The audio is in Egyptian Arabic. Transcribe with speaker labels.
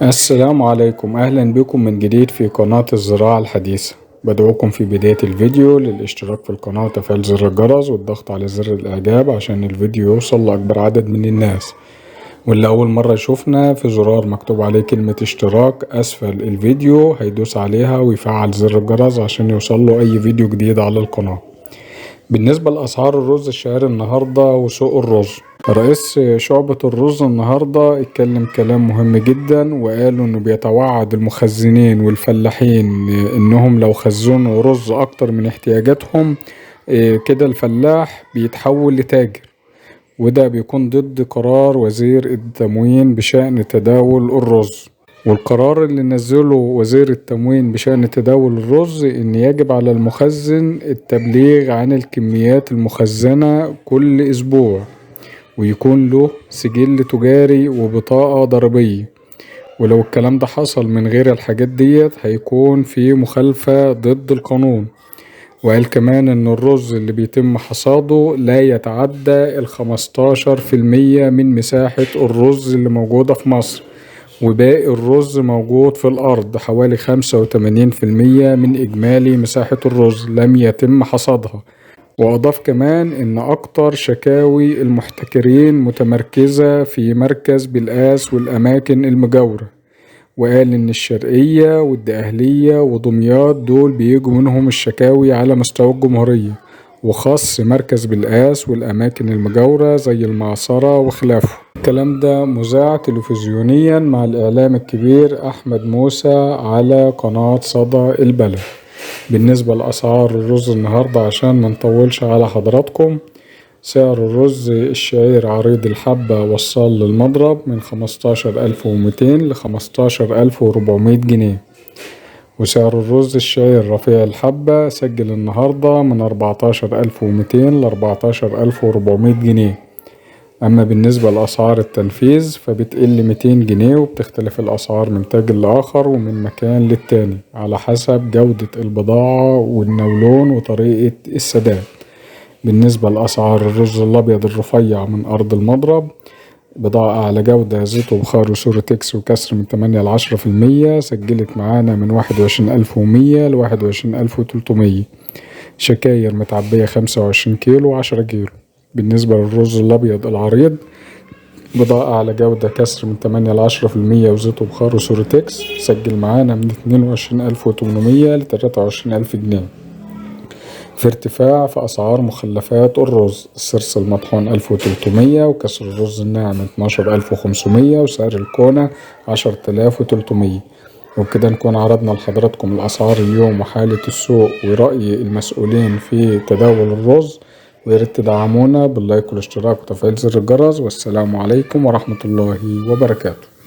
Speaker 1: السلام عليكم، أهلا بكم من جديد في قناة الزراعة الحديثة. بدعوكم في بداية الفيديو للاشتراك في القناة وتفعيل زر الجرس والضغط على زر الإعجاب عشان الفيديو يوصل لأكبر عدد من الناس. واللي أول مرة يشوفنا في زرار مكتوب عليه كلمة اشتراك أسفل الفيديو هيدوس عليها ويفعل زر الجرس عشان يوصله أي فيديو جديد على القناة. بالنسبة لأسعار الرز الشعير النهاردة وسوق الرز، رئيس شعبة الرز النهاردة اتكلم كلام مهم جدا، وقال انه بيتوعد المخزنين والفلاحين انهم لو خزنوا رز اكتر من احتياجاتهم كده الفلاح بيتحول لتاجر، وده بيكون ضد قرار وزير التموين بشأن تداول الرز. والقرار اللي نزله وزير التموين بشأن تداول الرز ان يجب على المخزن التبليغ عن الكميات المخزنة كل اسبوع، ويكون له سجل تجاري وبطاقة ضريبية، ولو الكلام ده حصل من غير الحاجات ديت هيكون في مخالفة ضد القانون. وقال كمان ان الرز اللي بيتم حصاده لا يتعدى 15% من مساحة الرز اللي موجودة في مصر، وباقي الرز موجود في الأرض حوالي 85% من إجمالي مساحة الرز لم يتم حصادها. وأضاف كمان إن أكتر شكاوي المحتكرين متمركزة في مركز بلقاس والأماكن المجاورة، وقال إن الشرقية والدقهلية ودمياط دول بيجوا منهم الشكاوي على مستوى الجمهورية، وخاص مركز بلقاس والأماكن المجاورة زي المعصرة وخلافه. الكلام ده مذاع تلفزيونيا مع الإعلام الكبير أحمد موسى على قناة صدى البلد. بالنسبة لأسعار الرز النهاردة عشان ما نطولش على حضراتكم، سعر الرز الشعير عريض الحبة وصل للمضرب من 15200 ل 15400 جنيه، وسعر الرز الشعير رفيع الحبة سجل النهاردة من 14200 ل 14400 جنيه. أما بالنسبة لأسعار التنفيذ فبتقل 200 جنيه، وبتختلف الأسعار من تاجر لآخر ومن مكان للتاني على حسب جودة البضاعة والنولون وطريقة السداد. بالنسبة لأسعار الرز الأبيض الرفيع من أرض المضرب، بضاعة أعلى جودة زيت وبخار وسورتكس وكسر من 8 ل 10%، سجلت معانا من 21100 ل 21300. شكاير متعبية 25 كيلو 10 كيلو. بالنسبة للرز الأبيض العريض، بضاعة أعلى جودة كسر من 8 ل 10% وزيت وبخار وسورتكس، سجل معانا من 22800 ل 23000 جنيه. في ارتفاع في أسعار مخلفات الرز، السرس المطحون 1300، وكسر الرز الناعم 12500، وسعر الكونة 10300. وبكده نكون عرضنا لحضراتكم الأسعار اليوم وحالة السوق ورأي المسؤولين في تداول الرز، وياريت تدعمونا باللايك والاشتراك وتفعيل زر الجرس. والسلام عليكم ورحمة الله وبركاته.